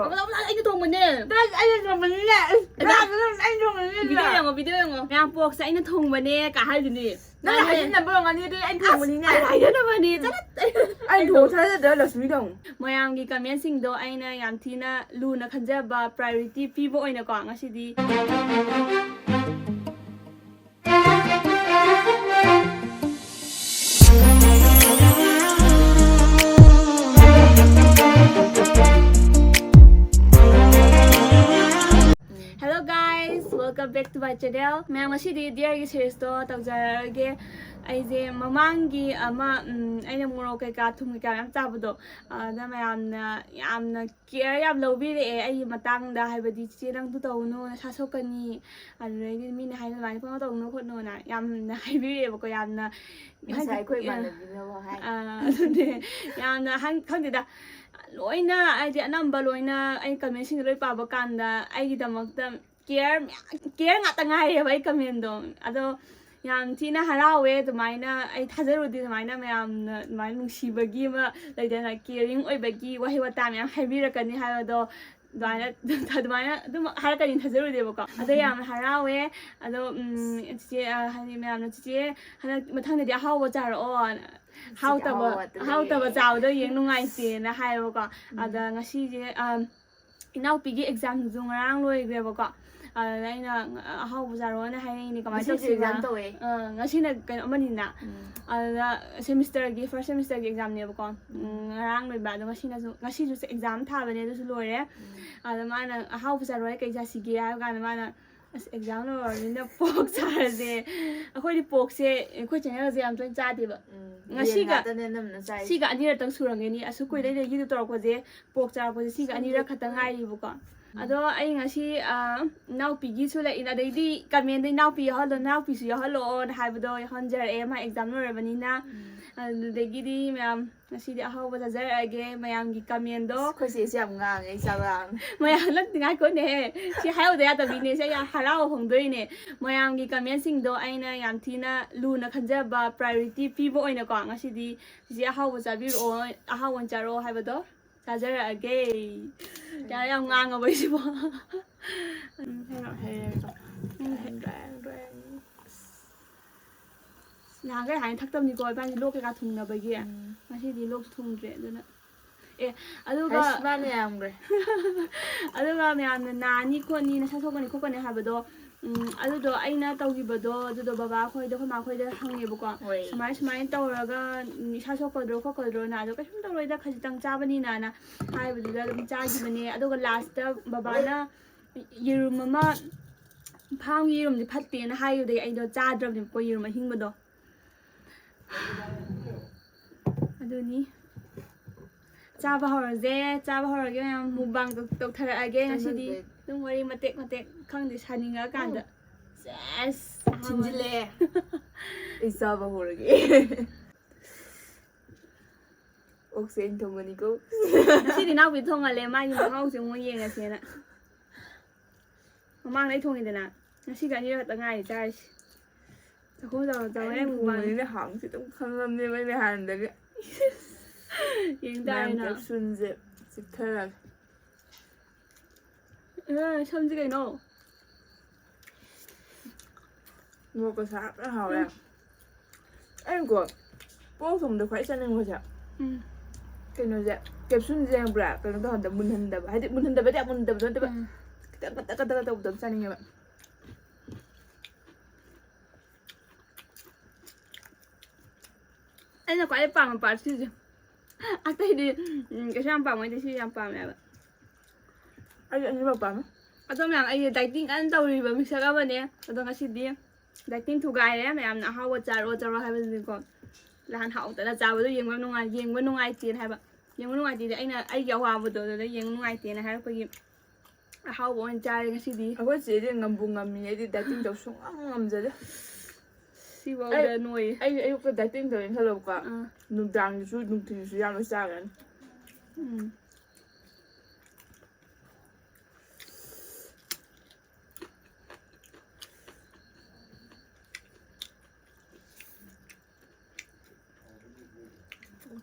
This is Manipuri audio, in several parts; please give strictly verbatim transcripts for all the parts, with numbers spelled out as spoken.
ꯑꯩꯅ ꯊꯣꯡꯕꯅꯦ꯫ ꯑꯩꯅ ꯊꯣꯡꯕꯅꯤꯅꯦ꯫ ꯑꯩꯅ ꯊꯣꯡꯕꯅꯤꯅꯦ꯫ ꯚꯤꯗꯤꯑꯣ ꯌꯦꯡꯉꯣ, ꯚꯤꯗꯤꯑꯣ ꯌꯦꯡꯉꯣ꯫ ꯃꯌꯥꯝ porkꯁꯦ ꯑꯩꯅ ꯊꯣꯡꯕꯅꯦ ꯀꯥ ꯍꯥꯏꯗꯨꯅꯤ꯫ ꯅꯪꯅ ꯃꯥꯅꯦ꯫ ꯍꯥꯏꯖꯤꯟꯅꯕ ꯑꯣꯏꯔꯝꯒꯅꯤ, ꯑꯗꯨꯗꯤ ꯑꯩꯅ ꯊꯣꯡꯕꯅꯤꯅꯦ꯫ ꯑꯁ, ꯑꯩ ꯍꯥꯏꯖꯤꯟꯅꯕꯅꯤ꯫ ꯆꯠꯂꯠ꯫ ꯑꯩꯅ ꯊꯣꯡꯕ ꯊꯥꯖꯗ꯭ꯔꯥ ꯂꯛꯁꯃꯤ ꯊꯣꯡ꯫ ꯃꯌꯥꯝꯒꯤ commentꯁꯤꯡꯗꯣ ꯑꯩꯅ ꯌꯥꯝ ꯊꯤꯅ ꯂꯨꯅ ꯈꯟꯖꯕ priority ꯄꯤꯕ ꯑꯣꯏꯅꯀꯣ ꯉꯁꯤꯗꯤ꯫ Hello guys, welcome back to my channel. ꯃꯌꯥꯝ ꯉꯁꯤꯗꯤ ꯗꯤꯌꯔꯒꯤ ꯁꯤꯔꯤꯁꯇꯣ ꯇꯧꯖꯔꯛꯑꯒꯦ꯫ ꯑꯩꯁꯦ ꯃꯃꯥꯡꯒꯤ ꯑꯃ ꯎꯝ, ꯑꯩꯅ ꯃꯣꯔꯣꯛ ꯀꯩꯀꯥ ꯊꯨꯝ ꯀꯩꯀꯥ ꯃꯌꯥꯝ ꯆꯥꯕꯗꯣ, ꯑꯗ ꯃꯌꯥꯝꯅ ꯌꯥꯝꯅ care ꯌꯥꯝ ꯂꯧꯕꯤꯔꯛꯑꯦ ꯑꯩꯒꯤ ꯃꯇꯥꯡꯗ, ꯍꯥꯏꯕꯗꯤ "ꯆꯤꯆꯦ ꯅꯪꯗꯨ ꯇꯧꯅꯨ, ꯅꯁꯥ ꯁꯣꯛꯀꯅꯤ", ꯑꯗꯨꯗꯩꯗꯤ ꯃꯤꯅ ꯍꯥꯏꯅ "ꯑꯗꯨꯃꯥꯏꯅ ꯄꯪꯇꯧ ꯇꯧꯅꯨ ꯈꯣꯠꯅꯨꯅ" ꯌꯥꯝꯅ ꯍꯥꯏꯕꯤꯔꯛꯑꯦꯕꯀꯣ꯫ ꯌꯥꯝꯅ ꯉꯁꯥꯏ ꯑꯩꯈꯣꯏ ꯏꯃꯥꯟꯅꯕꯤꯅ ꯍꯥꯏ꯫ ꯑꯥ, ꯑꯗꯨꯅꯦ꯫ ꯌꯥꯝꯅ ꯍꯪ-, ꯈꯪꯗꯦꯗ, ꯂꯣꯏꯅ ꯍꯥꯏꯗꯤ ꯑꯅꯝꯕ ꯂꯣꯏꯅ ꯑꯩ commentꯁꯤꯡꯗꯣ ꯂꯣꯏ ꯄꯥꯕ ꯀꯥꯟꯗ ꯑꯩꯒꯤꯗꯃꯛꯇ care ꯃꯌꯥꯝ, care ꯉꯥꯛꯇ ꯉꯥꯏꯔꯦꯕ ꯑꯩ commentꯗꯣ꯫ ꯑꯗꯣ ꯌꯥꯝ ꯊꯤꯅ ꯍꯔꯥꯎꯋꯦ ꯑꯗꯨꯃꯥꯏꯅ, ꯑꯩ ꯊꯥꯖꯔꯨꯗꯦ ꯑꯗꯨꯃꯥꯏꯅ ꯃꯌꯥꯝꯅ ꯑꯗꯨꯃꯥꯏꯅ ꯅꯨꯡꯁꯤꯕꯒꯤ ꯑꯃ ꯂꯩꯗꯅ, caring ꯑꯣꯏꯕꯒꯤ ꯋꯥꯍꯩ ꯋꯥꯇꯥ ꯃꯌꯥꯝ ꯍꯥꯏꯕꯤꯔꯛꯀꯅꯤ ꯍꯥꯏꯕꯗꯣ꯫ ꯑꯗꯨꯃꯥꯏꯅ ꯑꯗꯨꯃꯥꯏꯅ ꯑꯗꯨꯝ ꯍꯥꯏꯔꯛꯀꯅꯤ ꯊꯥꯖꯔꯨꯗꯦꯕꯀꯣ꯫ ꯑꯗꯣ ꯌꯥꯝ ꯍꯔꯥꯎꯋꯦ꯫ ꯑꯗꯣ ꯎꯝ, ꯆꯤꯆꯦ, ꯑ, ꯍꯥꯏꯗꯤ ꯃꯌꯥꯝꯅ "ꯆꯤꯆꯦ ꯍꯟꯗꯛ ꯃꯊꯪꯗꯗꯤ ꯑꯍꯥꯎꯕ ꯆꯥꯔꯛꯑꯣ, ꯍꯥꯎꯇꯕ ꯑꯍꯥꯎꯕ ꯇꯧꯔꯦ꯫ ꯑꯍꯥꯎꯇꯕ ꯆꯥꯕꯗꯣ ꯌꯦꯡ ꯅꯨꯡꯉꯥꯏꯇꯦꯅ" ꯍꯥꯏꯌꯦꯕꯀꯣ꯫ ꯎꯝ꯫ ꯑꯗ ꯉꯁꯤꯁꯦ, ꯑ, ꯏꯅꯥꯎꯄꯤꯒꯤ examꯁꯨ ꯉꯔꯥꯡ ꯂꯣꯏꯈ꯭ꯔꯦꯕꯀꯣ꯫ ꯑꯗꯨꯗ ꯑꯩꯅ "ꯑꯍꯥꯎꯕ ꯆꯥꯔꯛꯑꯣꯅ" ꯍꯥꯏꯔꯛꯏꯅꯦ꯫ ꯀꯃꯥꯏꯅ ꯉꯁꯤꯁꯨ ꯇꯧꯁꯤꯕ? Exam ꯇꯧꯋꯦ꯫ ꯑ, ꯉꯁꯤꯅ ꯀꯩꯅꯣ ꯑꯃꯅꯤꯅ꯫ ꯎꯝ꯫ ꯑꯗꯨꯗ semesterꯒꯤ, first semesterꯒꯤ examꯅꯦꯕꯀꯣ꯫ ꯎꯝ꯫ ꯎꯝ, ꯉꯔꯥꯡ ꯂꯣꯏꯕ꯫ ꯑꯗꯣ ꯉꯁꯤꯅꯁꯨ, ꯉꯁꯤꯁꯨ exam ꯊꯥꯕꯅꯦ, ꯑꯗꯨꯁꯨ ꯂꯣꯏꯔꯦ꯫ ꯎꯝ꯫ ꯑꯗ ꯃꯥꯅ "ꯑꯍꯥꯎꯕ ꯆꯥꯔꯛꯑꯣ, ꯀꯩ ꯆꯥꯁꯤꯒꯦ?" ꯍꯥꯏꯕ ꯀꯥꯟꯗ ꯃꯥꯅ "ꯑꯁ, exam ꯂꯣꯏꯔꯕꯅꯤꯅ pork ꯆꯥꯔꯁꯦ"꯫ ꯑꯩꯈꯣꯏꯗꯤ porkꯁꯦ ꯑꯩꯈꯣꯏ channelꯁꯦ ꯌꯥꯝ ꯇꯣꯏꯅ ꯆꯥꯗꯦꯕ꯫ ꯎꯝ, ꯌꯦꯟ ꯉꯁꯤꯒ, ꯉꯥꯛꯇꯅꯦ ꯑꯅꯝꯕꯅ ꯆꯥꯏꯁꯦ꯫ ꯁꯤꯒ ꯑꯅꯤꯔꯛꯇꯪ ꯁꯨꯔꯝꯒꯅꯤ ꯑꯁꯨꯛ ꯀꯨꯏꯔꯦ ꯑꯩꯅ YouTube ꯇꯧꯔꯛꯄꯁꯦ꯫ Pork ꯆꯥꯔꯛꯄꯁꯦ ꯁꯤꯒ ꯑꯅꯤꯔꯛ ꯈꯛꯇ ꯉꯥꯏꯔꯤꯕꯀꯣ꯫ ꯎꯝ꯫ ꯑꯗꯣ ꯑꯩ ꯉꯁꯤ, ꯑ, ꯏꯅꯥꯎꯄꯤꯒꯤꯁꯨ ꯂꯩ, ꯑꯗꯩꯗꯤ commentꯗ "ꯏꯅꯥꯎꯄꯤ ꯌꯥꯎꯍꯜꯂꯣ, ꯏꯅꯥꯎꯄꯤꯁꯨ ꯌꯥꯎꯍꯜꯂꯛꯑꯣꯅ" ꯍꯥꯏꯕꯗꯣ ꯌꯥꯎꯍꯟꯖꯔꯛꯑꯦ, ꯃꯥ exam ꯂꯣꯏꯔꯕꯅꯤꯅ꯫ ꯎꯝ꯫ ꯑꯗꯨꯗꯒꯤꯗꯤ ꯃꯌꯥꯝ ꯉꯁꯤꯗꯤ ꯑꯍꯥꯎꯕ ꯆꯥꯖꯔꯛꯑꯒꯦ, ꯃꯌꯥꯝꯒꯤ commentꯗꯣ꯫ ꯑꯩꯈꯣꯏ ꯆꯦꯁꯦ ꯌꯥꯝ ꯉꯥꯡꯉꯦ, ꯑꯩ ꯆꯥꯛ ꯂꯥꯝꯃꯦ꯫ ꯃꯌꯥꯝ ꯅꯠꯇꯦ, ꯉꯥꯏꯈꯣꯅꯦꯍꯦ꯫ ꯁꯤ ꯍꯥꯏꯍꯧꯗ ꯌꯥꯗꯕꯅꯤꯅꯦ꯫ ꯁꯤ ꯑꯩ ꯌꯥꯝ ꯍꯔꯥꯎ ꯐꯣꯡꯗꯣꯛꯏꯅꯦ꯫ ꯃꯌꯥꯝꯒꯤ commentꯁꯤꯡꯗꯣ ꯑꯩꯅ ꯌꯥꯝ ꯊꯤꯅ ꯂꯨꯅ ꯈꯟꯖꯕ, priority ꯄꯤꯕ ꯑꯣꯏꯅꯀꯣ ꯉꯁꯤꯗꯤ "ꯆꯤꯆꯦ ꯑꯍꯥꯎꯕ ꯆꯥꯕꯤꯔꯛꯑꯣ, ꯑꯍꯥꯎꯕ ꯑꯣꯏꯅ ꯆꯥꯔꯛꯑꯣ" ꯍꯥꯏꯕꯗꯣ꯫ ꯆꯥꯖꯔꯛꯑꯒꯦ꯫ ꯌꯥꯔꯦ, ꯌꯥꯝ ꯉꯥꯡꯉꯕ ꯑꯩꯁꯤꯕꯣ꯫ ꯎꯝ, ꯍꯩꯔꯣ, ꯍꯩꯔꯦ, ꯍꯩꯔꯦ꯫ ꯎꯝ, ꯍꯩ-, ꯍꯩꯔꯦ, ꯍꯩꯔꯦ꯫ ꯅꯍꯥꯟꯈꯩ ꯍꯥꯏꯅ ꯊꯛꯇꯕꯅꯤꯀꯣ, ꯏꯕꯥꯅꯤ ꯂꯣꯛ ꯀꯩꯀꯥ ꯊꯨꯡꯅꯕꯒꯤ꯫ ꯎꯝ꯫ ꯉꯁꯤꯗꯤ ꯂꯣꯛꯁꯨ ꯊꯨꯡꯗ꯭ꯔꯦ, ꯑꯗꯨꯅ꯫ ꯑꯦ, ꯑꯗꯨꯒ ꯍꯩꯁ, ꯃꯥꯅ ꯌꯥꯝꯈ꯭ꯔꯦ꯫ ꯑꯗꯨꯒ ꯃꯌꯥꯝꯅ ꯅꯥꯅꯤ ꯈꯣꯠꯅꯤ, ꯅꯁꯥ ꯁꯣꯛꯀꯅꯤ ꯈꯣꯠꯀꯅꯤ ꯍꯥꯏꯕꯗꯣ, ꯎꯝ, ꯑꯗꯨꯗꯣ ꯑꯩꯅ ꯇꯧꯈꯤꯕꯗꯣ, ꯑꯗꯨꯗꯣ ꯕꯕꯥ ꯈꯣꯏꯗ, ꯑꯩꯈꯣꯏ ꯃꯥ ꯈꯣꯏꯗ ꯍꯪꯉꯦꯕꯀꯣ꯫ ꯍꯣꯏ꯫ "ꯁꯨꯃꯥꯏ ꯁꯨꯃꯥꯏꯅ ꯇꯧꯔꯒ, ꯎꯝ, ꯏꯁꯥ ꯁꯣꯛꯀꯗ꯭ꯔꯣ ꯈꯣꯠꯀꯗ꯭ꯔꯣꯅ?" ꯑꯗꯣ, "ꯀꯩꯁꯨꯝ ꯇꯧꯔꯣꯏꯗ, ꯈꯖꯤꯛꯇꯪ ꯆꯥꯕꯅꯤꯅꯅ" ꯍꯥꯏꯕꯗꯨꯗ ꯑꯗꯨꯝ ꯆꯥꯈꯤꯕꯅꯦ꯫ ꯑꯗꯨꯒ ꯂꯥꯁꯇ ꯕꯕꯥꯅ ꯌꯦꯔꯨꯝ ꯑꯃ, ꯐꯥꯝꯒꯤ ꯌꯦꯔꯨꯝꯗꯤ ꯐꯠꯇꯦꯅ ꯍꯥꯏꯈꯤꯕꯗꯒꯤ ꯑꯩꯗꯣ ꯆꯥꯗ꯭ꯔꯕꯅꯦꯕꯀꯣ, ꯌꯦꯔꯨꯝ ꯑꯍꯤꯡꯕꯗꯣ꯫ ꯑꯗꯨꯅꯤ꯫ ꯆꯥꯕ ꯍꯧꯔꯁꯦ, ꯆꯥꯕ ꯍꯧꯔꯒꯦ ꯃꯌꯥꯝ꯫ ꯃꯨꯛꯕꯥꯡ ꯇꯧ-, ꯇꯧꯊꯔꯛꯑꯒꯦ ꯉꯁꯤꯗꯤ꯫ ꯆꯥꯟꯅꯗꯦ꯫ ꯑꯗꯨꯝ ꯋꯥꯔꯤ ꯃꯇꯦꯛ ꯃꯇꯦꯛ, ꯈꯪꯗꯦ, ꯁꯥꯅꯤꯡꯉꯛꯑꯀꯥꯟꯗ꯫ ꯎꯝ꯫ ꯁꯦꯁ! ꯊꯤꯟꯖꯤꯜꯂꯦ꯫ ꯑꯩ ꯆꯥꯕ ꯍꯧꯔꯒꯦ꯫ ꯑꯣꯛꯁꯦ ꯑꯩꯅ ꯊꯣꯡꯒꯅꯤꯀꯣ꯫ ꯉꯁꯤꯗꯤ ꯏꯅꯥꯎꯄꯤ ꯊꯣꯡꯍꯜꯂꯦ, ꯃꯥꯒꯤ ꯃꯍꯥꯎꯁꯦ ꯑꯃꯨꯛ ꯌꯦꯡꯉꯁꯦꯅ꯫ ꯃꯃꯥꯡꯗ ꯑꯩ ꯊꯣꯡꯉꯤꯗꯅ, ꯉꯁꯤꯒ ꯑꯅꯤꯔꯛ ꯈꯛꯇ ꯉꯥꯏꯔꯤ ꯆꯥꯔꯤꯁꯦ꯫ ꯆꯥꯛꯈꯨꯝ ꯆꯪꯉ-, ꯆꯪꯉ ꯑꯩꯅ ꯍꯦꯛ ꯃꯨꯛꯕꯥꯡ꯫ ꯊꯣꯡꯕꯅꯤꯅ ꯍꯥꯎꯕꯁꯦ ꯑꯗꯨꯝ ꯈꯪꯉꯕꯅꯦꯕ ꯑꯩꯅ ꯍꯥꯟꯅꯗꯒꯤ꯫ ꯌꯦꯡ ꯃꯌꯥꯝ ꯇꯥꯔꯦꯅ꯫ ꯀꯦꯞꯁꯨꯟꯁꯦ ꯆꯤꯛꯊꯔꯒꯦ꯫ ꯑꯦ, ꯁꯝꯁꯦ ꯀꯩꯅꯣ? ꯃꯣꯔꯣꯛꯀ ꯁꯥꯕꯅ ꯍꯥꯎꯔꯦ꯫ ꯎꯝ꯫ ꯑꯩꯅꯀꯣ, ꯄꯣꯛ ꯊꯣꯡꯕꯗ ꯈ꯭ꯋꯥꯏ ꯆꯥꯅꯤꯡꯕꯁꯦ, ꯎꯝ꯫ ꯀꯩꯅꯣꯁꯦ, ꯀꯦꯞꯁꯨꯟꯁꯦ ꯈꯪꯕ꯭ꯔꯥ? ꯀꯩꯅꯣ ꯇꯧꯍꯟꯗꯕ, ꯃꯨꯟꯍꯟꯗꯕ꯫ ꯍꯥꯏꯗꯤ ꯃꯨꯟꯍꯟꯗꯕꯗꯤ ꯌꯥꯝ ꯃꯨꯟꯍꯟꯗꯕ ꯅꯠꯇꯕ, ꯎꯝ꯫ ꯈꯤꯇꯪ ꯀꯗꯛ ꯀꯗꯛ ꯇꯧꯕꯗꯣ ꯌꯥꯝ ꯆꯥꯅꯤꯡꯉꯦꯕ꯫ ꯑꯩꯅ ꯈ꯭ꯋꯥꯏ ꯄꯥꯝꯕ part ꯁꯤꯁꯦ꯫ ꯑꯇꯩꯗꯤ, ꯎꯝ, ꯀꯩꯁꯨ ꯌꯥꯝ ꯄꯥꯝꯃꯣꯏꯗꯦ, ꯁꯤ ꯌꯥꯝ ꯄꯥꯝꯃꯦꯕ꯫ ꯑꯩ ꯑꯅꯤꯃꯛ ꯄꯥꯝꯃꯦ꯫ ꯑꯗꯣ ꯃꯌꯥꯝ, ꯑꯩꯁꯦ dieting ꯀꯟꯅ ꯇꯧꯔꯤꯕ ꯃꯤꯁꯛ ꯑꯃꯅꯦ꯫ ꯑꯗꯣ ꯉꯁꯤꯗꯤ dieting ꯊꯨꯒꯥꯏꯔꯦ꯫ ꯃꯌꯥꯝꯅ ꯑꯍꯥꯎꯕ ꯆꯥꯔꯣ, ꯆꯥꯔꯣ ꯍꯥꯏꯕꯗꯨꯗꯤꯀꯣ꯫ ꯅꯍꯥꯟ ꯍꯥꯎꯇꯅ ꯆꯥꯕꯗꯣ ꯌꯦꯡꯕ ꯅꯨꯡꯉꯥꯏ-, ꯌꯦꯡꯕ ꯅꯨꯡꯉꯥꯏꯇꯦꯅ ꯍꯥꯏꯕ꯫ ꯌꯦꯡꯕ ꯅꯨꯡꯉꯥꯏꯇꯦꯗꯤ ꯑꯩꯅ ꯑꯩꯒꯤ ꯑꯋꯥꯕꯗꯣ ꯑꯗꯨꯗ ꯌꯦꯡꯕ ꯅꯨꯡꯉꯥꯏꯇꯦꯅ ꯍꯥꯏꯔꯛꯄꯒꯤ ꯑꯍꯥꯎꯕ ꯑꯣꯏꯅ ꯆꯥꯔꯦ ꯉꯁꯤꯗꯤ꯫ ꯑꯩꯈꯣꯏ ꯆꯦꯗꯤ ꯉꯝꯕꯨ ꯉꯝꯃꯤ, ꯑꯩꯗꯤ dieting ꯇꯧ ꯁꯨꯡꯉꯝ ꯉꯝꯖꯗꯦ꯫ ꯁꯤꯐꯧꯗ ꯑꯩ, ꯅꯣꯏꯌꯦ꯫ ꯑꯩ ꯑꯌꯨꯛꯇ dieting ꯇꯧꯔꯦꯅ ꯈꯜꯂꯣꯕꯀꯣ, ꯑꯥ꯫ ꯅꯨꯡꯗꯥꯡꯒꯤꯁꯨ ꯅꯨꯡꯊꯤꯜꯒꯤꯁꯨ ꯌꯥꯝꯅ ꯆꯥꯈ꯭ꯔꯅꯤ꯫ ꯎꯝ꯫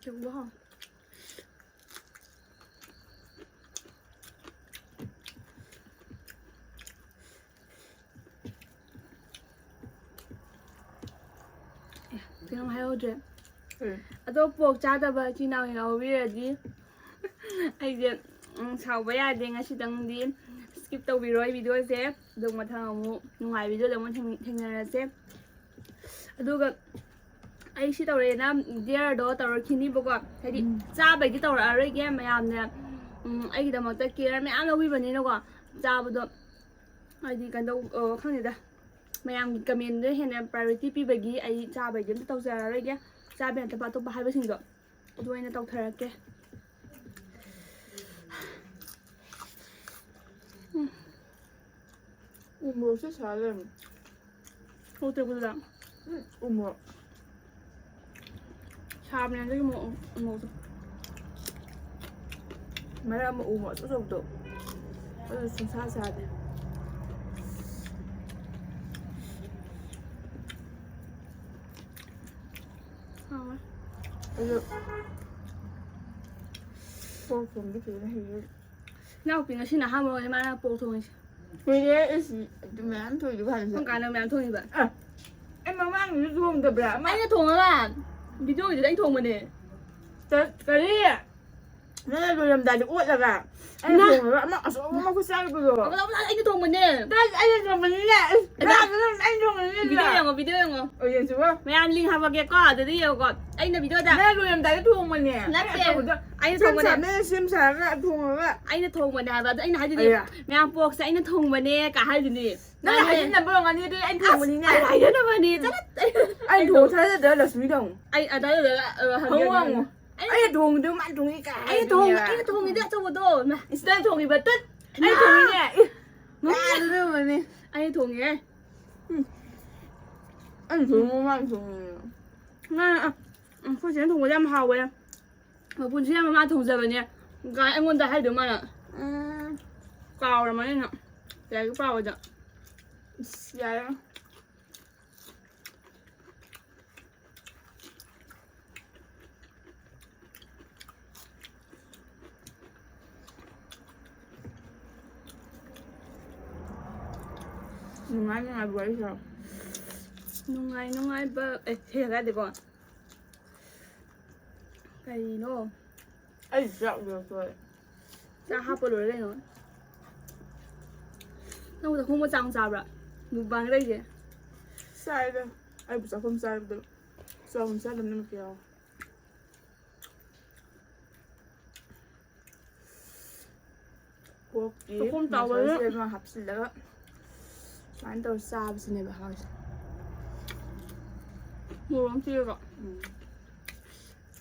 ꯆꯦꯡꯒꯨ ꯍꯥꯎ꯫ ꯀꯩꯅꯣꯝ ꯍꯥꯏꯍꯧꯗ꯭ꯔꯦ꯫ ꯎꯝ꯫ ꯑꯗꯣ ꯄꯣꯛ ꯆꯥꯗꯕ ꯏꯆꯤꯟ ꯏꯅꯥꯎ ꯌꯥꯎꯕꯤꯔꯗꯤ ꯑꯩꯁꯦ, ꯎꯝ, ꯁꯥꯎꯕ ꯌꯥꯗꯦ꯫ ꯉꯁꯤꯗꯪꯗꯤ skip ꯇꯧꯕꯤꯔꯣ ꯑꯩ videoꯁꯦ꯫ ꯑꯗꯨ ꯃꯊꯪ ꯑꯃꯨꯛ ꯅꯨꯡꯉꯥꯏꯕ videoꯗ ꯑꯃꯨꯛ ꯊꯦꯡ- ꯊꯦꯡꯅꯔꯁꯦ꯫ ꯑꯗꯨꯒ ꯑꯩ ꯁꯤ ꯇꯧꯔꯦꯅ dareꯗꯣ ꯇꯧꯔꯛꯈꯤꯅꯤꯕꯀꯣ꯫ ꯍꯥꯏꯗꯤ, ꯎꯝ꯫ ꯆꯥꯕꯩꯗꯤ ꯇꯧꯔꯛꯑꯔꯣꯏꯒꯦ꯫ ꯃꯌꯥꯝꯅ, ꯎꯝ, ꯑꯩꯒꯤꯗꯃꯛꯇ care ꯃꯌꯥꯝ ꯂꯧꯕꯤꯕꯅꯤꯅꯀꯣ꯫ ꯆꯥꯕꯗꯣ ꯍꯥꯏꯗꯤ ꯀꯩꯅꯣ ꯇꯧ-, ꯑ, ꯈꯪꯗꯦꯗ꯫ ꯃꯌꯥꯝꯒꯤ commentꯗ ꯍꯦꯟꯅ priority ꯄꯤꯕꯒꯤ ꯑꯩ ꯆꯥꯕꯩꯗꯤ ꯑꯝꯇ ꯇꯧꯖꯔꯔꯣꯏꯒꯦ꯫ ꯆꯥꯕ ꯌꯥꯗꯕ ꯑꯇꯣꯞꯄ ꯍꯥꯏꯕꯁꯤꯡꯗꯣ ꯑꯗꯨ ꯑꯣꯏꯅ ꯇꯧꯊꯔꯛꯀꯦ꯫ ꯎꯝ꯫ ꯎ ꯃꯣꯔꯣꯛꯁꯦ ꯁꯥ ꯂꯩꯔꯝꯃꯦ꯫ ꯍꯧꯇꯦ ꯀꯨꯂꯥ꯫ ꯎꯝ, ꯎ ꯃꯣꯔꯣꯛ꯫ ꯁꯥꯕꯅꯦ ꯑꯗꯨꯒꯤ ꯃꯣꯔꯣꯛ, ꯎ ꯃꯣꯔꯣꯛꯇꯣ꯫ ꯃꯔꯛ ꯑꯃ ꯎ ꯃꯣꯔꯣꯛ ꯑꯆꯧ ꯑꯆꯧꯕꯗꯣ꯫ ꯑꯗꯨ ꯁꯨꯡꯁꯥ ꯁꯥꯗꯦ꯫ ꯍꯥꯎꯋꯦ꯫ ꯑꯗꯨ ꯄꯣꯛ ꯊꯣꯡꯕꯗꯤ ꯐꯖꯅ ꯍꯩꯔꯦ꯫ ꯏꯅꯥꯎꯄꯤ ꯉꯁꯤꯅ ꯑꯍꯥꯟꯕ ꯑꯣꯏꯔꯦ ꯃꯥꯅ ꯄꯣꯛ ꯊꯣꯡꯉꯤꯁꯦ꯫ ꯀꯨꯏꯔꯦ ꯏꯁ ꯑꯗꯨ ꯃꯌꯥꯝ ꯊꯣꯡꯉꯤꯗꯨ ꯍꯥꯟꯅꯁꯨ꯫ ꯀꯔꯝ ꯀꯥꯟꯗ ꯃꯌꯥꯝ ꯊꯣꯡꯉꯤꯕ? ꯑꯦ, ꯑꯩ ꯃꯃꯥꯡꯒꯤꯁꯨ ꯊꯣꯡꯗꯕ꯭ꯔꯥ? ꯑꯃ ꯑꯩꯅ ꯊꯣꯡꯉꯒ videoꯒꯤꯗꯨꯗ ꯑꯩ ꯊꯣꯡꯕꯅꯦ꯫ ꯀ-, ꯀꯔꯤ? ꯅꯪꯅ ꯂꯣꯏꯔꯝꯗꯥꯏꯗ ꯑꯣꯠꯂꯒ ꯑꯩꯅ ꯏꯃꯥ! ꯊꯣꯡꯉꯒ ꯑꯃ ꯑꯆꯧꯕ ꯑꯃ ꯈꯨꯠ ꯆꯥꯕꯗꯣ꯫ ꯑꯃꯨꯛ ꯑꯃꯨꯛ ꯑꯩꯅ ꯊꯣꯡꯕꯅꯦ꯫ ꯇꯥꯏ, ꯑꯩꯅ ꯊꯣꯡꯕꯅꯤꯅꯦ꯫ ꯑꯁ, ꯏꯃꯥ! ꯂꯥꯛꯑꯒ ꯑꯗꯨꯝ ꯑꯩꯅ ꯊꯣꯡꯕꯅꯤꯅꯦ꯫ Video ꯌꯦꯡꯉꯣ, video ꯌꯦꯡꯉꯣ꯫ ꯑꯣ, ꯌꯦꯡꯁꯤꯀꯣ꯫ ꯃꯌꯥꯝ link ꯍꯥꯞꯄꯛꯀꯦꯀꯣ, ꯑꯗꯨꯗ ꯌꯦꯡꯉꯣꯀꯣ꯫ ꯑꯩꯅ videoꯗ ꯅꯪ ꯂꯣꯏꯔꯝꯗꯥꯏꯗ ꯊꯣꯡꯕꯅꯦ꯫ ꯅꯠꯇꯦ꯫ ꯑꯆꯧꯕꯗꯣ꯫ ꯑꯩꯅ ꯁꯦꯝ ꯊꯣꯡꯕꯅꯦ꯫ ꯁꯥꯕꯅꯦ, ꯁꯦꯝ ꯁꯥꯔꯒ ꯊꯣꯡꯉꯒ꯫ ꯑꯩꯅ ꯊꯣꯡꯕꯅꯦ ꯍꯥꯏꯕ꯫ ꯑꯗꯣ ꯑꯩꯅ ꯍꯥꯏꯗꯨꯗꯤ, ꯑꯌꯥ꯫ "ꯃꯌꯥꯝ ꯄꯣꯛꯁꯦ ꯑꯩꯅ ꯊꯣꯡꯕꯅꯦ" ꯀ ꯍꯥꯏꯗꯨꯗꯤ꯫ ꯅꯪꯅ ꯍꯥꯏꯖꯤꯟꯅꯕ ꯑꯣꯏꯔꯝꯒꯅꯤ, ꯑꯗꯨꯗꯤ ꯑꯩꯅ ꯊꯣꯡꯕꯅꯤꯅꯦ꯫ ꯑꯩ ꯍꯥꯏꯖꯟꯅꯕꯅꯤ꯫ ꯆꯠꯂꯣ꯫ ꯑꯩꯅ ꯊꯣꯡꯕ ꯊꯥꯖꯗ꯭ꯔ ꯂꯛꯁꯃꯤꯗ ꯍꯪꯉꯨ꯫ ꯑꯩ ꯑꯗꯥꯏꯗꯨꯗ, ꯑ, ꯍꯪꯒꯦ ꯍꯪꯉꯨ, ꯍꯪꯒꯦ꯫ ꯍꯪꯉꯨ꯫ ꯑꯩꯅ ꯊꯣꯡꯕꯗꯣ ꯃꯥꯅ ꯊꯣꯡꯉꯤ ꯀꯥꯏ ꯑꯩꯅ ꯊꯣꯡ-, ꯍꯥꯏꯕꯅꯦꯕ꯫ ꯑꯩꯅ ꯊꯣꯡꯉꯤꯗꯤ ꯑꯆꯧꯕꯗꯣ꯫ ꯏꯃꯥ꯫ ꯏꯁ, ꯅꯪ ꯊꯣꯡꯉꯤꯕ? ꯇꯠ! ꯑꯩ ꯏꯃꯥ! ꯊꯣꯡꯉꯤꯅꯦ꯫ ꯏ, ꯉꯝ-, ꯀꯥꯏꯗꯅꯣ ꯌꯦꯡꯉꯨꯅꯦ꯫ ꯑꯩꯅ ꯊꯣꯡꯉꯦ꯫ ꯑꯩꯅ ꯊꯣꯡꯕ ꯃꯥꯅ ꯊꯣꯡꯉꯤ꯫ ꯃꯥ, ꯑ, ꯑꯩꯈꯣꯏ ꯆꯦꯅ ꯊꯣꯡꯕꯗꯤ ꯌꯥꯝ ꯍꯥꯎꯋꯦ꯫ ꯃꯄꯨꯟꯁꯤꯗ ꯃꯃꯥ ꯊꯣꯡꯖꯕꯅꯦ꯫ ꯀꯥꯏ ꯑꯩꯉꯣꯟꯗ ꯍꯥꯏꯗꯣꯏ ꯃꯥꯅ꯫ ꯎꯝ꯫ ꯀꯥꯎꯔꯝꯃꯅꯤꯅ꯫ ꯂꯥꯏꯔꯤꯛ ꯄꯥꯕꯗ꯫ ꯏꯁ, ꯌꯥꯔꯦ꯫ ꯅꯨꯡꯉꯥꯏ ꯅꯨꯡꯉꯥꯏꯕ ꯋꯥꯔꯤ ꯁꯥꯎ꯫ ꯅꯨꯡꯉꯥꯏ ꯅꯨꯡꯉꯥꯏꯕ꯫ ꯑꯦ, ꯁꯤ ꯍꯥꯏꯗꯤꯀꯣ꯫ ꯀꯔꯤꯅꯣ? ꯑꯩ ꯆꯥꯛ ꯂꯣꯏꯔꯛꯇꯣꯔꯦ꯫ ꯆꯥꯛ ꯍꯥꯞꯄ ꯂꯣꯏꯔꯦ ꯀꯩꯅꯣ꯫ ꯅꯪꯕꯨ ꯆꯥꯛꯈꯨꯝ ꯃꯆꯥ ꯑꯃ ꯆꯥꯕ꯭ꯔꯥ? ꯃꯨꯛꯕꯥꯡ ꯂꯩꯁꯦ꯫ ꯆꯥꯏꯗ꯫ ꯑꯩꯕꯨ ꯆꯥꯛꯈꯨꯝ ꯆꯥꯕꯗ ꯆꯥꯛꯈꯨꯝ ꯆꯥꯗꯕ ꯅꯨꯃꯤꯠꯀ ꯌꯥꯎꯋꯦ꯫ ꯄꯣꯛꯀꯤ ꯆꯥꯛꯈꯨꯝ ꯆꯥꯎꯕꯁꯦ꯫ ꯃꯁꯥꯂꯥꯁꯦ ꯑꯃ ꯍꯥꯞꯆꯤꯜꯂꯒ ꯁꯨꯃꯥꯏꯅ ꯇꯧꯔ ꯆꯥꯕꯁꯤꯅꯦꯕ ꯍꯥꯎꯔꯤꯁꯦ꯫ ꯃꯣꯔꯣꯛ ꯑꯃ ꯆꯤꯔꯒ꯫ ꯎꯝ꯫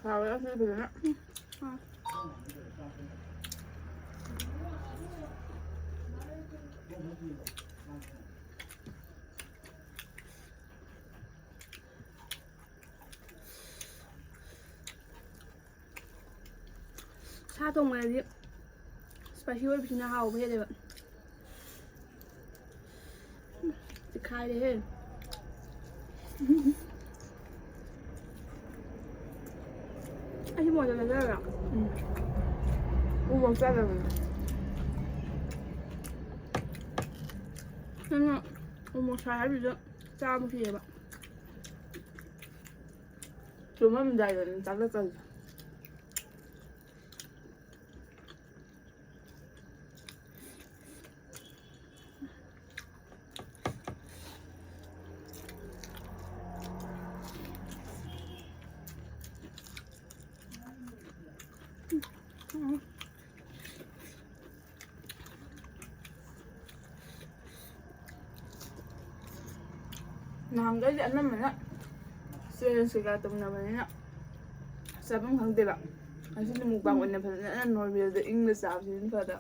ꯍꯥꯎꯋꯦ ꯑꯁꯤꯗꯤ ꯐꯖꯅ꯫ ꯎꯝ꯫ ꯍꯥꯎꯋꯦ꯫ ꯁꯥ ꯊꯣꯡꯕꯗꯗꯤ spicy ꯑꯣꯏꯕꯁꯤꯅ ꯍꯥꯎꯕ ꯍꯦꯜꯂꯦꯕ꯫ ꯎꯝ, ꯆꯤꯛꯈꯥꯏꯔꯦꯍꯦ꯫ ꯑꯩꯁꯤ ꯃꯣꯔꯣꯛ ꯆꯥꯖꯔꯣꯏꯔꯣ? ꯎꯝ꯫ ꯎ ꯃꯣꯔꯣꯛ ꯆꯥꯗꯕꯅꯦ꯫ ꯅꯪꯅ ꯎ ꯃꯣꯔꯣꯛ ꯁꯥꯏ ꯍꯥꯏꯕꯗꯨꯗ ꯆꯥꯕ ꯀꯤꯌꯦꯕ꯫ ꯇꯨꯝꯃꯝꯗꯥꯏꯗꯅꯦ ꯆꯥꯛ ꯆꯥꯛ ꯆꯥꯏꯁꯦ꯫ ꯅꯍꯥꯟꯈꯩꯗꯤ ꯑꯅꯝꯕꯅ challenge ꯀꯩꯀꯥ ꯇꯧꯅꯕꯅꯤꯅ ꯆꯥꯐꯝ ꯈꯪꯗꯦꯕ꯫ ꯉꯁꯤꯗꯤ mukbang ꯑꯣꯏꯅ ꯐꯖꯅ normalꯗ ꯏꯪꯅ ꯆꯥꯕꯁꯤꯅ ꯐꯗ꯫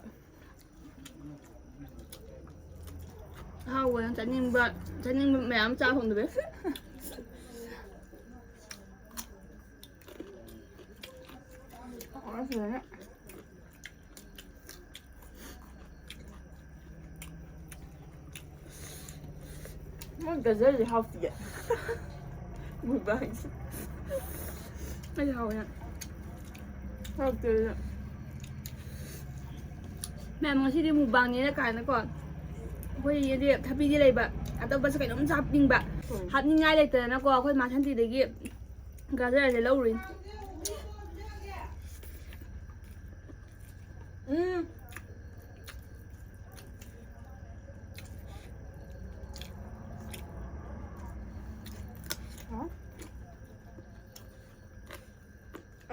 ꯑꯍꯥꯎꯕ ꯌꯥꯝ ꯆꯥꯅꯤꯡꯕ, ꯆꯥꯅꯤꯡꯕ ꯃꯌꯥꯝ ꯆꯥ ꯐꯪꯗꯕꯩ꯫ ꯍꯥꯎꯔꯦ ꯐꯖꯅ꯫ ꯃꯣꯏ ꯒꯖꯔꯁꯦ ꯍꯥꯎꯇꯤꯌꯦ꯫ Mukbangꯁꯦ꯫ ꯑꯩꯗꯤ ꯍꯥꯎꯋꯦ ꯌꯥꯝ꯫ ꯍꯥꯎꯇꯦ ꯑꯩꯗꯤ꯫ ꯃꯌꯥꯝ ꯉꯁꯤꯗꯤ mukbangꯅꯦꯅ ꯀꯥꯏꯅꯀꯣ꯫ ꯑꯩꯈꯣꯏꯗꯤ ꯊꯕꯤꯗꯤ ꯂꯩꯕ, ꯑꯇꯣꯞꯄꯁꯨ ꯀꯩꯅꯣꯝꯁꯨ ꯍꯥꯞꯅꯤꯡꯕ꯫ ꯎꯝ꯫ ꯍꯥꯞꯅꯤꯡꯉꯥꯏ ꯂꯩꯇꯗꯅꯀꯣ, ꯑꯩꯈꯣꯏ ꯃꯥ ꯁꯥꯟꯇꯤꯗꯒꯤ ꯒꯖꯔꯁꯦ ꯂꯧꯔꯨꯏ꯫ ꯎꯝ꯫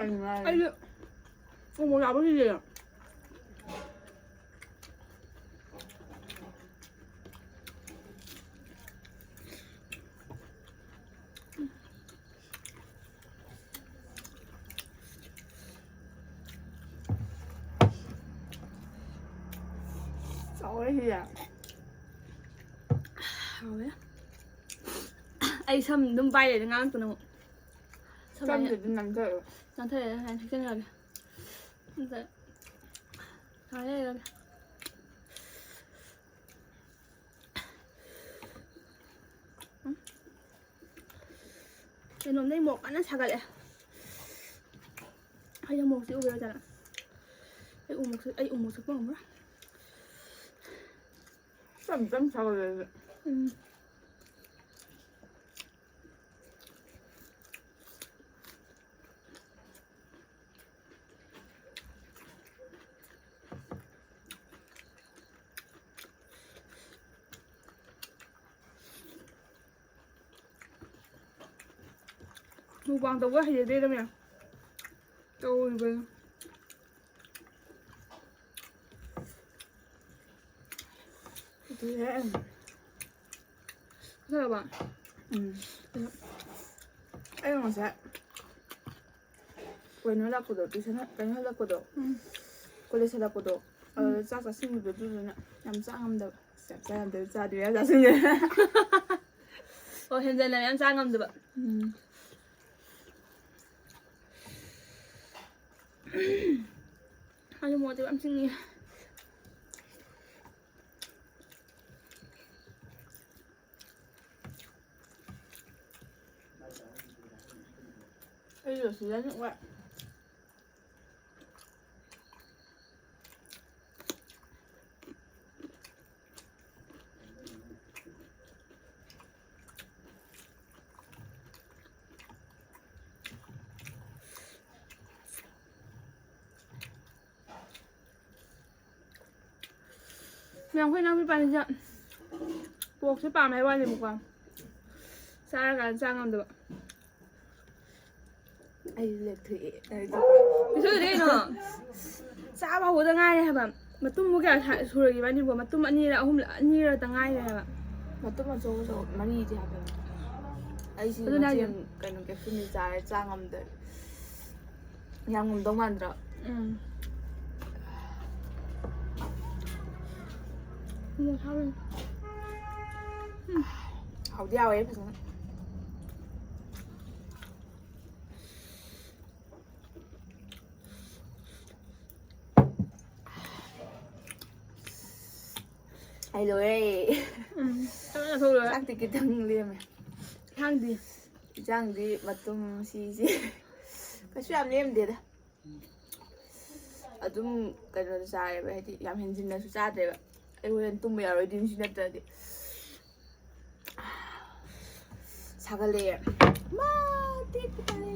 ꯑꯩ ꯉꯥꯏꯔꯦ꯫ ꯑꯩꯁꯨ ꯎ ꯃꯣꯔꯣꯛ ꯌꯥꯎꯕ ꯁꯤꯁꯦ꯫ ꯆꯥꯎꯔꯦ ꯁꯤꯁꯦ꯫ ꯍꯥꯎꯋꯦ꯫ ꯑꯩ ꯁꯝ ꯑꯗꯨꯝ ꯄꯥꯏ ꯂꯩꯔꯦ, ꯉꯥꯡꯉꯛꯇꯅ ꯑꯃꯨꯛ꯫ ꯁꯝ ꯁꯝꯁꯦ ꯑꯗꯨꯝ ꯅꯥꯟꯊꯔꯛꯑꯣ꯫ ꯅꯥꯟꯊꯔꯛꯑꯦ, ꯁꯨꯃꯥꯏꯅ ꯊꯦꯛꯆꯜꯂꯒꯦ꯫ ꯑꯝꯇ ꯁꯨꯃꯥꯏꯅ ꯂꯩꯔꯒꯦ꯫ ꯎꯝ꯫ ꯀꯩꯅꯣꯝꯗꯩ ꯃꯣꯔꯣꯛ ꯀꯟꯅ ꯁꯥꯒꯠꯂꯛꯑꯦ꯫ ꯑꯩꯅ ꯃꯣꯔꯣꯛꯁꯦ ꯎꯕ ꯌꯥꯗꯅ꯫ ꯑꯩ ꯎꯃꯣꯔꯣꯛꯁꯦ, ꯑꯩ ꯎꯃꯣꯔꯣꯛꯁꯦ ꯄꯪꯕ꯭ꯔꯥ? ꯇꯞ ꯇꯞ ꯁꯥꯒꯠꯂꯛꯑꯦ꯫ ꯎꯝ꯫ Mukbang ꯇꯧꯕ ꯍꯩꯖꯗꯦꯗ ꯃꯌꯥꯝ꯫ ꯇꯧꯔꯤꯕꯅꯤ꯫ ꯑꯗꯨꯅꯦ꯫ ꯐꯖꯔꯕ? ꯎꯝ꯫ ꯑꯩꯅ ꯉꯁꯥꯏ ꯀꯩꯅꯣ ꯍꯜꯂꯛꯄꯗꯣ, tuition ꯀꯩꯅꯣ ꯍꯜꯂꯛꯄꯗꯣ, ꯎꯝ꯫ College ꯍꯜꯂꯛꯄꯗꯣ, ꯎꯝ꯫ ꯑꯗꯨꯗ ꯆꯥꯛ ꯆꯥꯁꯤꯟꯕꯗꯣ, ꯑꯗꯨꯗꯨꯅ ꯌꯥꯝ ꯆꯥ ꯉꯝꯗꯕ꯫ ꯌꯥꯝ ꯆꯥ ꯉꯝꯗꯕ, ꯆꯥꯗ꯭ꯔꯤ ꯃꯌꯥꯝ ꯆꯥꯁꯤꯟꯈ꯭ꯔꯦ꯫ ꯑꯣ, ꯍꯦꯟꯖꯟꯅ ꯃꯌꯥꯝ ꯆꯥ ꯉꯝꯗꯕ꯫ ꯎꯝ꯫ ꯑꯩꯁꯨ ꯃꯣꯔꯣꯛ ꯑꯇꯦꯛꯄ ꯌꯥꯝ ꯆꯤꯅꯤꯡꯉꯦ꯫ ꯑꯩꯁꯨ ꯁꯤꯗ ꯑꯗꯨꯝ ꯋꯥꯏ꯫ ꯑꯩꯈꯣꯏ ꯏꯅꯥꯎꯄꯤ ꯄꯥꯟꯁꯦ ꯄꯣꯛꯁꯦ ꯄꯥꯝꯃꯦ ꯍꯥꯏꯕ ꯋꯥꯅꯦꯕꯀꯣ, ꯆꯥꯔꯀꯥꯟꯗ ꯆꯥ ꯉꯝꯗꯕ꯫ ꯑꯩ ꯂꯦꯛꯊꯣꯛꯑꯦ꯫ ꯄꯤꯁꯨꯗꯤ ꯀꯩꯅꯣ? ꯆꯥꯕ ꯍꯧꯕꯗ ꯉꯥꯏꯔꯦ ꯍꯥꯏꯕ꯫ ꯃꯇꯨꯝꯕꯨ ꯀꯌꯥ ꯁꯥ- ꯁꯨꯔꯒꯦ ꯏꯕꯥꯅꯤꯕꯨ? ꯃꯇꯨꯝ ꯑꯅꯤꯔ ꯑꯍꯨꯝ, ꯑꯅꯤꯔ ꯈꯛꯇ ꯉꯥꯏꯔꯦ ꯍꯥꯏꯕ꯫ ꯃꯇꯨꯝ ꯑꯆꯧ ꯑꯆꯧ ꯃꯔꯤꯗꯤ ꯍꯥꯞꯄꯦ꯫ ꯑꯩꯁꯤ ꯑꯗꯨꯅꯦ ꯍꯥꯏꯁꯦ꯫ ꯃꯆꯦꯝ ꯀꯩꯅꯣ ꯀꯦꯞꯁꯨꯟꯗꯤ ꯆꯥꯔꯦ, ꯆꯥ ꯉꯝꯗ꯭ꯔꯦ꯫ ꯌꯥꯝ ꯉꯝꯗꯧ ꯃꯥꯟꯗ꯭ꯔꯣ? ꯎꯝ꯫ ꯎꯝ, ꯍꯥꯎꯋꯦ꯫ ꯍꯥꯎꯗꯤ ꯍꯥꯎꯋꯦ ꯐꯖꯅ꯫ ꯑꯩ ꯂꯣꯏꯔꯦ꯫ ꯎꯝ, ꯐꯖꯅ ꯊꯣꯛꯂꯣꯏꯔꯦ꯫ ꯆꯥꯛꯇꯤ ꯈꯤꯇꯪ ꯂꯦꯝꯃꯦ꯫ ꯊꯥꯡꯗꯤ꯫ ꯏꯟꯖꯥꯡꯗꯤ ꯃꯇꯨꯝ ꯁꯤꯁꯦ ꯀꯩꯁꯨ ꯌꯥꯝ ꯂꯦꯝꯗꯦꯗ꯫ ꯑꯗꯨꯝ ꯀꯩꯅꯣꯗ ꯆꯥꯔꯦꯕ, ꯍꯥꯏꯗꯤ ꯌꯥꯝ ꯍꯦꯟꯖꯤꯟꯅꯁꯨ ꯆꯥꯗ꯭ꯔꯦꯕ꯫ ꯑꯩ ꯍꯣꯔꯦꯟ ꯇꯨꯝꯕ ꯌꯥꯔꯣꯏꯗꯣꯏꯅꯤ ꯁꯤ ꯅꯠꯇ꯭ꯔꯗꯤ꯫ ꯁꯥꯒꯠꯂꯛꯑꯦ꯫ ꯃꯥ ꯇꯦꯛꯄ ꯇꯥꯔꯦ꯫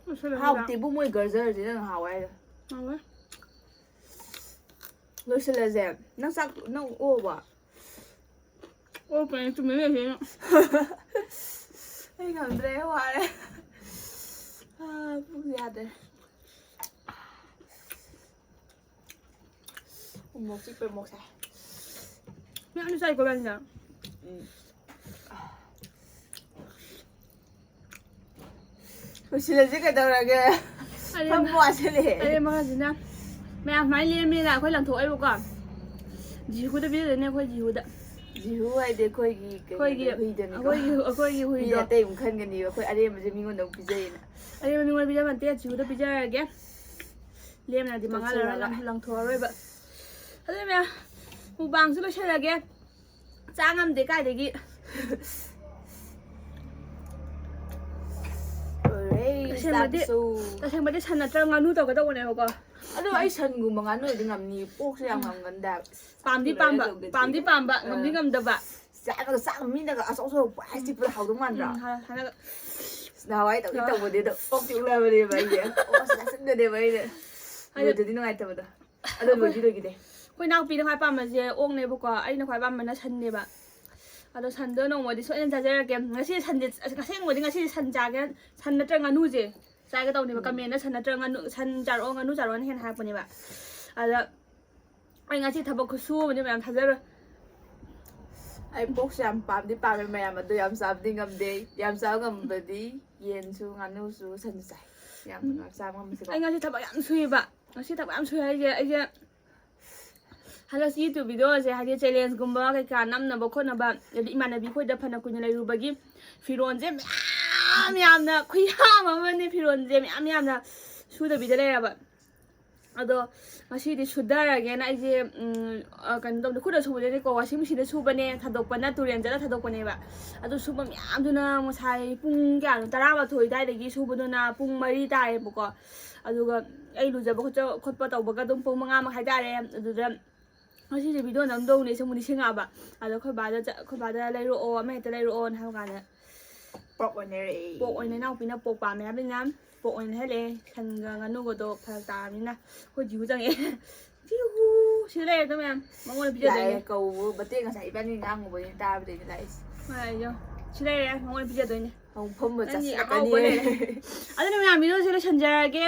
ꯂꯣꯏꯁꯜꯂꯁꯤꯔꯥ? ꯍꯥꯎꯇꯦꯕꯨ ꯃꯣꯏ ꯒꯖꯔꯁꯦ, ꯅꯪ ꯍꯥꯎꯋꯦ ꯍꯥꯏꯔꯣ? ꯍꯥꯎꯋꯦ꯫ ꯂꯣꯏꯁꯤꯜꯂꯁꯦ꯫ ꯅꯪ ꯆꯥꯛ ꯅꯪ ꯑꯣꯛꯑꯕꯣ? ꯑꯣꯛꯄꯅꯦ, ꯇꯨꯃꯤꯟ ꯂꯩꯊꯣꯛꯏꯅꯦ꯫ ꯑꯩ ꯉꯝꯗ꯭ꯔꯦ, ꯑꯩ ꯋꯥꯔꯦ꯫ ꯑꯥ, ꯄꯨꯛ ꯌꯥꯗ꯭ꯔꯦ꯫ ꯎꯃꯣꯛ ꯆꯤꯛꯄꯩ ꯃꯣꯛꯁꯦ꯫ ꯃꯌꯥꯝꯁꯨ ꯆꯥꯏꯀꯣ ꯏꯕꯥꯅꯤꯅ꯫ ꯎꯝ꯫ ꯂꯣꯏꯁꯤꯜꯂꯁꯤ ꯀꯩꯗꯧꯔꯒꯦ? ꯑꯔꯦꯝꯕ- ꯐꯝꯕ ꯋꯥꯁꯤꯜꯂꯛꯑꯦ꯫ ꯑꯔꯦꯝꯕ ꯈꯔꯁꯤꯅ ꯃꯌꯥꯝ ꯁꯨꯃꯥꯏꯅ ꯂꯦꯝꯃꯦꯅ ꯑꯩꯈꯣꯏ ꯂꯪꯊꯣꯛꯑꯦꯕꯀꯣ꯫ ꯖꯤꯍꯨꯗ ꯄꯤꯖꯗꯣꯏꯅꯦ, ꯑꯩꯈꯣꯏ ꯖꯤꯍꯨꯗ꯫ ꯖꯤꯍꯨ ꯍꯥꯏꯗꯤ ꯑꯩꯈꯣꯏꯒꯤ ꯀꯩꯅꯣꯗꯣ, ꯑꯩꯈꯣꯏꯒꯤ, ꯍꯨꯏꯗꯅꯤꯀꯣ꯫ ꯑꯩꯈꯣꯏꯒꯤ, ꯑꯩꯈꯣꯏꯒꯤ ꯃꯤ ꯍꯨꯏꯗꯣ꯫ ꯑꯇꯩ ꯑꯃꯨꯛ ꯈꯟꯒꯅꯤꯕ ꯑꯩꯈꯣꯏ ꯑꯔꯦꯝꯕꯁꯦ ꯃꯤꯉꯣꯟꯗ ꯑꯃꯨꯛ ꯄꯤꯖꯩꯌꯦꯅ꯫ ꯑꯔꯦꯝꯕ ꯃꯤꯉꯣꯟꯗ ꯄꯤꯖꯕ ꯅꯠꯇꯦ, ꯖꯤꯍꯨꯗ ꯄꯤꯖꯔꯒꯦ꯫ ꯂꯦꯝꯅꯗꯤ ꯃꯉꯥ ꯂꯧꯔ ꯂꯧꯁꯤꯜꯂꯒ꯫ ꯂꯪ-, ꯂꯪꯊꯣꯛꯑꯔꯣꯏꯕ꯫ ꯑꯗꯨꯅꯦ ꯃꯌꯥꯝ, ꯃꯨꯛꯕꯥꯡꯁꯨ ꯂꯣꯏꯁꯤꯜꯂꯒꯦ꯫ ꯆꯥ ꯉꯝꯗꯦ ꯀꯥꯏꯗꯒꯤ꯫ ꯂꯣꯏꯔꯦ, ꯇꯁꯦꯡꯕꯗꯤ, ꯆꯥꯛꯁꯨ꯫ ꯇꯁꯦꯡꯕꯗꯤ ꯁꯟ ꯅꯠꯇ꯭ꯔꯒ ꯉꯥꯅꯨ ꯇꯧꯒꯗꯧꯕꯅꯦꯕꯀꯣ꯫ ꯑꯗꯣ ꯑꯩ ꯁꯟꯒꯨꯝꯕ ꯉꯥꯅꯨꯗꯤ ꯉꯝꯅꯤ, ꯑꯣꯛꯁꯦ ꯌꯥꯝ ꯉꯝꯒꯟꯗꯦ ꯍꯥꯏꯕ꯫ ꯄꯥꯝꯗꯤ ꯂꯣꯏꯔꯦ ꯄꯥꯝꯕ, ꯇꯧꯗꯣꯏꯁꯦ꯫ ꯄꯥꯝꯗꯤ ꯄꯥꯝꯕ, ꯉꯝꯗꯤ ꯑꯥ꯫ ꯉꯝꯗꯕ꯫ ꯆꯥꯛ ꯆꯥꯛ ꯃꯤꯅꯒ ꯑꯆꯧ ꯑꯆꯧꯕ ꯄꯥꯏ ꯆꯤꯛꯄꯗ ꯍꯥꯎꯗꯧ ꯃꯥꯟꯗ꯭ꯔꯣ? ꯎꯝ, ꯍꯥꯟꯅ, ꯍꯥꯟꯅꯒ ꯅꯍꯥꯟꯋꯥꯏ ꯇꯧꯗꯤ ꯇꯧꯕꯅꯦ ꯑꯗꯣ ꯑꯣꯛꯇꯤ ꯎꯛꯂꯛꯑꯕꯅꯦꯕ ꯑꯩꯁꯦ꯫ ꯑꯣꯛ ꯆꯥꯁꯤꯟꯕꯅꯦꯕ ꯑꯩꯅ꯫ ꯑꯗꯣ ꯂꯣꯏꯗꯗꯤ ꯅꯨꯡꯉꯥꯏꯇꯕꯗꯣ꯫ ꯑꯗꯣ ꯂꯣꯏꯗꯤ ꯂꯣꯏꯈꯤꯗꯦ꯫ ꯑꯩꯈꯣꯏ ꯏꯅꯥꯎꯄꯤꯅ ꯈ꯭ꯋꯥꯏ ꯄꯥꯝꯕꯁꯦ ꯑꯣꯛꯅꯦꯕꯀꯣ, ꯑꯩꯅ ꯈ꯭ꯋꯥꯏ ꯄꯥꯝꯕꯅ ꯁꯟꯅꯦꯕ꯫ ꯑꯗꯣ ꯁꯟꯗꯣ ꯅꯣꯡꯃꯗꯤ ꯁꯣꯏꯗꯅ ꯆꯥꯖꯔꯛꯀꯦ꯫ ꯉꯁꯤ ꯁꯟꯁꯦ, ꯑꯁꯦꯡꯕꯗꯤ ꯉꯁꯤꯗꯤ ꯁꯟ ꯆꯥꯒꯦ, ꯁꯟ ꯅꯠꯇ꯭ꯔꯒ ꯉꯥꯅꯨꯁꯦ ꯆꯥꯒꯦ ꯇꯧꯅꯦꯕ꯫ ꯎꯝ꯫ ꯀꯃꯦꯟꯗ "ꯁꯟ ꯅꯠꯇ꯭ꯔꯒ ꯉꯥꯅꯨ, ꯁꯟ ꯆꯥꯔꯛꯑꯣ, ꯉꯥꯅꯨ ꯆꯥꯔꯛꯑꯣꯅ" ꯍꯦꯟꯅ ꯍꯥꯏꯔꯛꯄꯅꯦꯕ꯫ ꯑꯗ ꯑꯩ ꯉꯁꯤ ꯊꯕꯛ ꯈꯨꯠꯁꯨ ꯑꯃꯅꯦ ꯃꯌꯥꯝ ꯊꯥꯖꯔꯣꯏ꯫ ꯑꯩ ꯄꯣꯛꯁꯦ ꯌꯥꯝ ꯄꯥꯝꯗꯤ ꯄꯥꯝꯃꯦ ꯃꯌꯥꯝ, ꯑꯗꯣ ꯌꯥꯝ ꯆꯥꯕꯗꯤ ꯉꯝꯗꯦ꯫ ꯌꯥꯝ ꯆꯥꯕ ꯉꯝꯕꯗꯤ ꯌꯦꯟꯁꯨ, ꯉꯥꯅꯨꯁꯨ, ꯁꯟꯁꯨ ꯆꯥꯏ꯫ ꯌꯥꯝ ꯎꯝ꯫ ꯆꯥꯕ ꯉꯝꯕꯁꯦꯀꯣ꯫ ꯑꯩ ꯉꯁꯤ ꯊꯕꯛ ꯌꯥꯝ ꯁꯨꯏꯕ꯫ ꯉꯁꯤ ꯊꯕꯛ ꯌꯥꯝ ꯁꯨꯏ ꯍꯥꯏꯁꯦ, ꯑꯩꯁꯦ ꯍꯟꯗꯛ YouTube videoꯁꯦ, ꯍꯥꯏꯗꯤ challengeꯒꯨꯝꯕ ꯀꯩꯀꯥ ꯅꯝꯅꯕ ꯈꯣꯠꯅꯕ, ꯑꯗꯩ ꯏꯃꯥꯟꯅꯕꯤ ꯈꯣꯏꯗ ꯐꯅ ꯀꯨꯏꯅ ꯂꯩꯔꯨꯕꯒꯤ ꯐꯤꯔꯣꯟꯁꯦ ꯃꯌꯥꯝ ꯌꯥꯝꯅ, ꯈꯨꯌꯥꯝ ꯑꯃꯅꯦ ꯐꯤꯔꯣꯟꯁꯦ ꯃꯌꯥꯝ ꯌꯥꯝꯅ ꯁꯨꯗꯕꯤꯗ ꯂꯩꯔꯕ꯫ ꯑꯗꯣ ꯉꯁꯤꯗꯤ ꯁꯨꯗꯔꯒꯦꯅ ꯑꯩꯁꯦ, ꯎꯝ, ꯑ, ꯀꯩꯅꯣ ꯇꯧꯕꯅꯦ, ꯈꯨꯠꯅ ꯁꯨꯕꯗꯗꯤꯀꯣ, washing machineꯗ ꯁꯨꯕꯅꯦ, ꯊꯥꯗꯣꯛꯄꯅ ꯇꯨꯔꯦꯟ ꯆꯠꯂ ꯊꯥꯗꯣꯛꯄꯅꯦꯕ꯫ ꯑꯗꯨ ꯁꯨꯕ ꯃꯌꯥꯝꯗꯨꯅ ꯉꯁꯥꯏ ꯄꯨꯡ ꯀꯌꯥꯅꯣ, ꯇꯔꯥꯃꯥꯊꯣꯏ ꯑꯗꯨꯋꯥꯏꯗꯒꯤ ꯁꯨꯕꯗꯨꯅ ꯄꯨꯡ ꯃꯔꯤ ꯇꯥꯔꯦꯕꯀꯣ꯫ ꯑꯗꯨꯒ ꯑꯩ ꯂꯨꯖꯕ ꯈꯣꯠꯆ-, ꯈꯣꯠꯄ ꯇꯧꯕꯒ ꯑꯗꯨꯝ ꯄꯨꯡ ꯃꯉꯥ ꯃꯈꯥꯏ ꯇꯥꯔꯦ꯫ ꯑꯗꯨꯗ ꯉꯁꯤꯁꯦ video ꯅꯝꯗꯧꯅꯦ ꯁꯨꯝ ꯅꯤꯡꯁꯤꯡꯉꯛꯑꯕ꯫ ꯑꯗꯣ ꯑꯩꯈꯣꯏ ꯕꯥꯗ ꯆ-, ꯑꯩꯈꯣꯏ ꯕꯥꯗ "ꯂꯩꯔꯛꯑꯣ, ꯑꯃ ꯍꯦꯛꯇ ꯂꯩꯔꯛꯑꯣꯅ" ꯍꯥꯏꯕ ꯀꯥꯟꯗ, ꯄꯣꯛ ꯑꯣꯏꯅ ꯂꯩꯔꯛꯑꯦ꯫ ꯄꯣꯛ ꯑꯣꯏꯅ, ꯏꯅꯥꯎꯄꯤꯅ ꯄꯣꯛ ꯄꯥꯝꯃꯦ ꯍꯥꯏꯕꯅꯤꯅ ꯄꯣꯛ ꯑꯣꯏꯅ ꯂꯩꯍꯜꯂꯦ꯫ ꯁꯟꯒ ꯉꯥꯅꯨꯒꯗꯣ ꯐꯔꯛ ꯇꯥꯔꯕꯅꯤꯅ ꯑꯩꯈꯣꯏ ꯖꯤꯍꯨ ꯆꯪꯉꯛꯑꯦ꯫ ꯖꯤꯍꯨ! ꯁꯤꯗ ꯂꯩꯔꯦ ꯑꯗꯣ ꯃꯌꯥꯝ꯫ ꯃꯉꯣꯟꯗ ꯄꯤꯖꯗꯣꯏꯅꯦ꯫ ꯂꯥꯛꯑꯦ ꯀꯧꯕ ꯃꯇꯦꯛ ꯉꯁꯥꯏ ꯏꯕꯥꯅꯤ ꯉꯥꯡꯉꯨꯕꯅꯤ ꯇꯥꯕꯗꯩꯅꯦ ꯂꯥꯛꯏꯁꯦ꯫ ꯍꯣꯏ, ꯑꯩꯗꯣ ꯁꯤ ꯂꯩꯔꯦ, ꯃꯉꯣꯟꯗ ꯄꯤꯖꯗꯣꯏꯅꯦ꯫ ꯑꯃꯨꯛ ꯐꯝꯕ ꯅꯪꯒꯤ ꯆꯠꯁꯤꯜꯂꯛꯀꯅꯤ꯫ ꯑꯍꯥꯎꯕ ꯂꯩꯔꯦ꯫ ꯑꯗꯨꯅ ꯃꯌꯥꯝ videoꯁꯦ ꯂꯣꯏꯁꯤꯟꯖꯔꯒꯦ꯫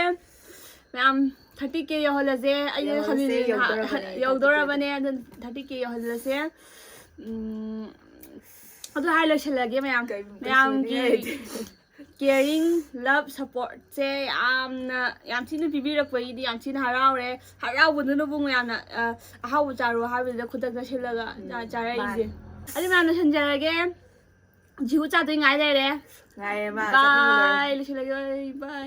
ꯃꯌꯥꯝ thirty K ꯌꯧꯍꯜꯂꯁꯦ꯫ ꯑꯩꯅ ꯌꯧꯍꯜꯂꯁꯦ, ꯈꯜꯂꯤꯁꯦ ꯌꯧꯗꯣꯔꯕꯅꯦ, ꯌꯧꯗꯣꯔꯕꯅꯦ꯫ ꯑꯗꯨ thirty K ꯌꯧꯍꯜꯂꯁꯦ꯫ ꯎꯝ, ꯑꯗꯨ ꯍꯥꯏꯔ ꯂꯣꯏꯁꯤꯜꯂꯒꯦ ꯃꯌꯥꯝ꯫ ꯀꯩ-, ꯃꯌꯥꯝꯒꯤ ꯀꯩꯁꯨ ꯍꯥꯏꯅꯤꯡꯉꯥꯏ ꯂꯩꯇꯦ꯫ Caring, love, supportꯁꯦ ꯌꯥꯝꯅ, ꯌꯥꯝ ꯊꯤꯅ ꯄꯤꯕꯤꯔꯛꯄꯒꯤꯗꯤ ꯌꯥꯝ ꯊꯤꯅ ꯍꯔꯥꯎꯔꯦ꯫ ꯍꯔꯥꯎꯕꯗꯨꯅꯕꯨ ꯃꯌꯥꯝꯅ, ꯑ, ꯑꯍꯥꯎꯕ ꯆꯥꯔꯣ ꯍꯥꯏꯕꯗꯨꯗ ꯈꯨꯗꯛꯇ ꯁꯤꯜꯂꯒ ꯆꯥ-, ꯎꯝ, ꯆꯥꯔꯛꯏꯁꯦ꯫ ꯃꯥꯅꯦ꯫ ꯑꯗꯨ ꯃꯌꯥꯝꯅ ꯁꯟꯖꯔꯒꯦ꯫ ꯖꯤꯍꯨ ꯆꯥꯗꯣꯏ ꯉꯥꯏ ꯂꯩꯔꯦ꯫ ꯉꯥꯏꯔꯦ ꯃꯥ, ꯆꯠꯅꯤꯡꯕꯅ꯫ Bye꯫ ꯂꯣꯏꯁꯤꯜꯂꯒꯦ꯫ Bye꯫